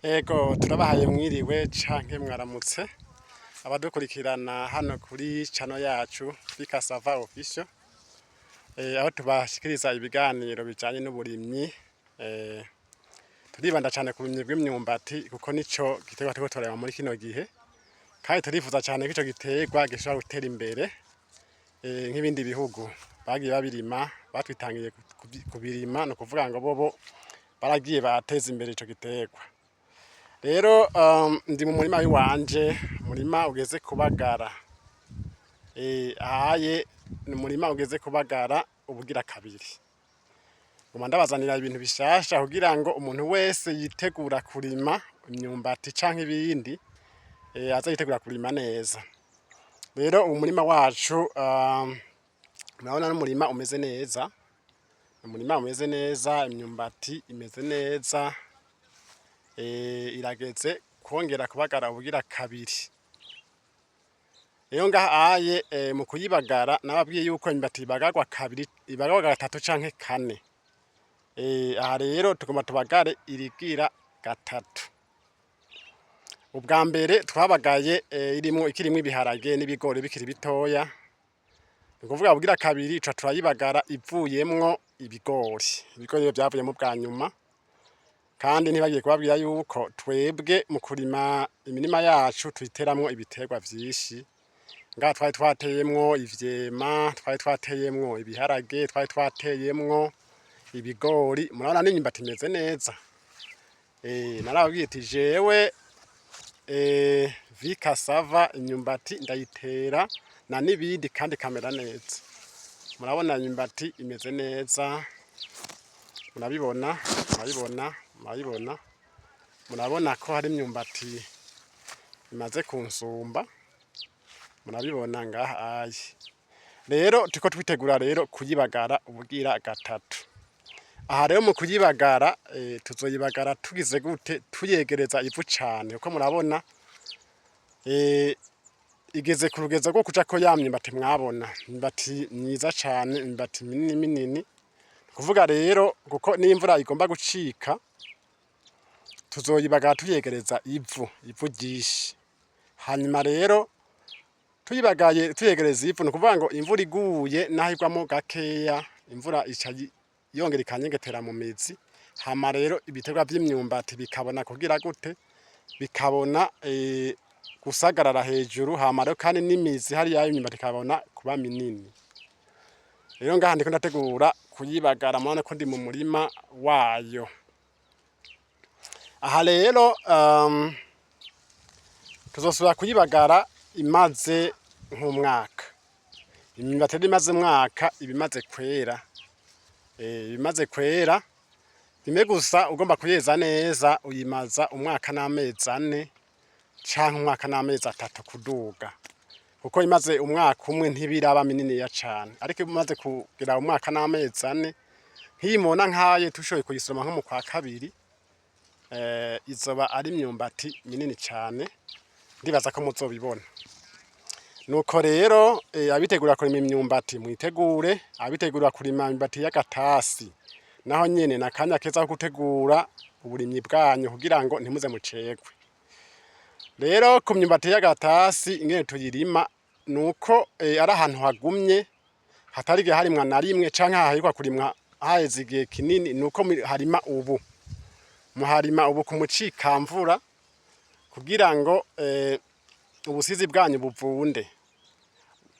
Ego, turabahaye mwiriwe canke mwaramutse abadukurikirana hano kuri channel yacu Bikasava Official, aho tubashikiriza ibiganiro bijanye n'uburimyi. Turibanda cane ku burimyi bw'imyumbati kuko nico giterwa turiko turarima muri kino gihe, kandi turifuza cane ko ico giterwa gishobora gutera imbere nk'ibindi bihugu bagiye babirima, batwitangiye kubirima. Ni ukuvuga ngo bobo baragiye bateza imbere ico giterwa. Rero ndi mu murima w'iwanje, umurima ugeze kubagara. Ahaye ni umurima ugeze kubagara ubugira kabiri. Nguma ndabazanira ibintu bishasha kugira ngo umuntu wese yitegura kurima imyumbati canke ibindi aze yitegura kurima neza. Rero uwu murima wacu, murabona n'umurima umeze neza, umurima umeze neza, imyumbati imeze neza, irageze kongera kubagara ubugira kabiri. Rero ngaha aye, mu kuyibagara nababwiye yuko imyumbati ibagarwa kabiri, ibagarwa gatatu canke kane. Aha rero tugomba tubagare irigira gatatu. Ubwa mbere twabagaye irimwo ikirimwo ibiharage n'ibigori bikiri bitoya, ni ukuvuga bugira kabiri tuca turayibagara ivuyemwo ibigori. Ibigori nivyo vyavuyemwo bwa nyuma, kandi ntibagiye kubabwira yuko twebwe mu kurima imirima yacu tuyiteramwo ibiterwa vyinshi. Ngaha twari twateyemwo ivyema, twari twateyemwo ibiharage, twari twateyemwo ibigori. Murabona n'imyumbati imeze neza. Narababwiye ati jewe Vikasava imyumbati ndayitera na n'ibindi kandi ikamera neza. Murabona imyumbati imeze neza, murabibona, murabibona, murabibona. Murabona ko hari imyumbati imaze kunsumba, murabibona ngaha aye. Rero turiko twitegura rero kuyibagara ubugira gatatu. Aha rero mu kuyibagara, tuzoyibagara tugize gute? Tuyegereza ivu cane, kuko murabona igeze ku rugezo rwo kujako ya myumbati mwabona, imyumbati myiza cane, imyumbati minini minini. Kuvuga rero kuko n'imvura igomba gucika, tuzoyibagara tuyegereza ivu, ivu ryinshi. Hanyuma rero tuyibagaye tuyegereza ivu, ni ukuvuga ngo imvura iguye naho igwamo gakeya, imvura ica yongera ikanyegetera mu mizi. Hama rero ibiterwa vy'imyumbati bikabona kugira gute? Bikabona gusagarara hejuru. Hama rero kandi n'imizi hariya y'imyumbati ikabona kuba minini. Rero ngaha ndiko ndategura kuyibagara, murabona ko ndi mu murima wayo. Aha rero tuzosubira kuyibagara imaze nk'umwaka. Imyumbati rero imaze umwaka iba imaze kwera, iba imaze kwera. Rimwe gusa ugomba kuyeza neza uyimaza umwaka n'amezi 4 canke umwaka n'amezi 3 kuduga, kuko imaze umwaka umwe ntibiraba mininiya cane. Ariko imaze kugira umwaka n'amezi 4, nk'iyi mubona nkaye tushoboye kuyisoroma nko mu kwa kabiri, izoba ari imyumbati minini cane, ndibaza ko muzobibona. Nuko rero abitegura kurima imyumbati mwitegure, abitegura kurima imyumbati y'agatasi naho nyene nakanya keza ko gutegura uburimyi bwanyu kugira ngo ntimuze mucegwe. Rero ku myumbati y'agatasi ingene tuyirima nuko ari ahantu hagumye hatarigera harimwa na rimwe canke haheruka kurimwa haheze igihe kinini, nuko harima ubu, muharima ubu ku mucikamvura kugira ngo ubusizi bwanyu buvunde.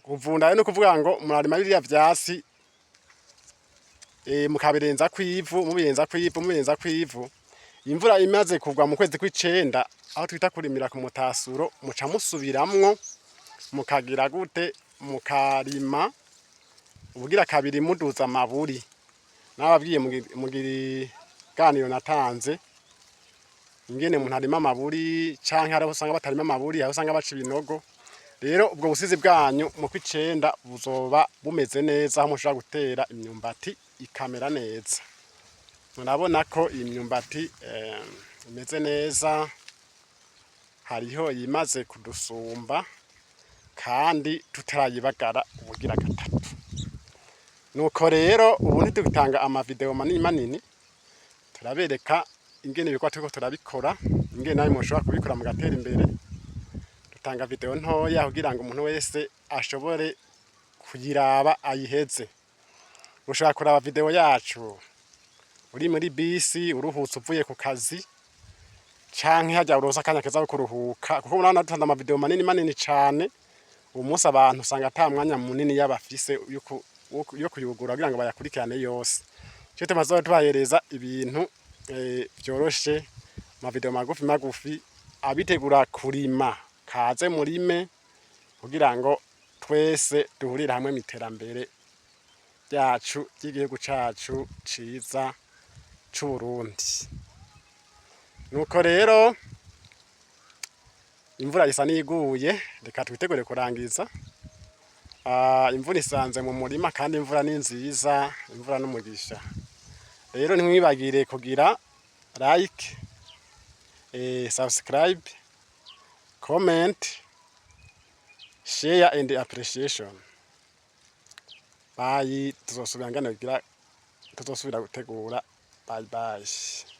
Kuvunda rero no kuvuga ngo murarima biriya vyasi, mukabirenza kw'ivu, mubirenza kw'ivu, mubirenza kw'ivu. Imvura imaze kugwa mu kwezi kw'icenda, aho twita kurimira ku mutasuro, muca musubiramwo mukagira gute? Mukarima ubugira kabiri muduza amaburi. Nababwiye mu kiganiro natanze ingene umuntu arima amaburi, canke hariho usanga batarima amaburi, aho usanga baca ibinogo. Rero ubwo busizi bwanyu mu kw'icenda buzoba bumeze neza, aho mushobora gutera imyumbati ikamera neza. Murabona ko iyi myumbati imeze neza, hariho iyimaze kudusumba kandi tutarayibagara ubugira gatatu. Nuko rero ubu ntitugitanga amavideo manini manini, turabereka. ingene ibikorwa turiko turabikora, ingene nawe mushobora kubikora mugatera imbere. Dutanga video ntoya kugira ngo umuntu wese ashobore kuyiraba ayiheze. Ushobora kuraba video yacu uri muri bisi, uruhutse uvuye ku kazi, canke harya uronse akanya keza ko kuruhuka, kuko murabona dutanze amavideo manini manini cane. Uwu munsi abantu usanga ata mwanya munini yabafise yo kuyugura kugira ngo bayakurikirane yose. Ico gituma tuzoba tubahereza ibintu vyoroshe, amavideo magufi magufi. Abitegura kurima, kaze murime, kugira ngo twese duhurire hamwe mw'iterambere ryacu, ry'igihugu cacu ciza c'Uburundi. Nuko rero imvura isa n'iyiguye, reka twitegure kurangiza. Imvura isanze mu murima, kandi imvura ni nziza, imvura n'umugisha. Rero ntimwibagire kugira like, subscribe, comment, share and appreciation. Bye, tuzosubira ngana kugira tuzosubira gutegura. Bye bye.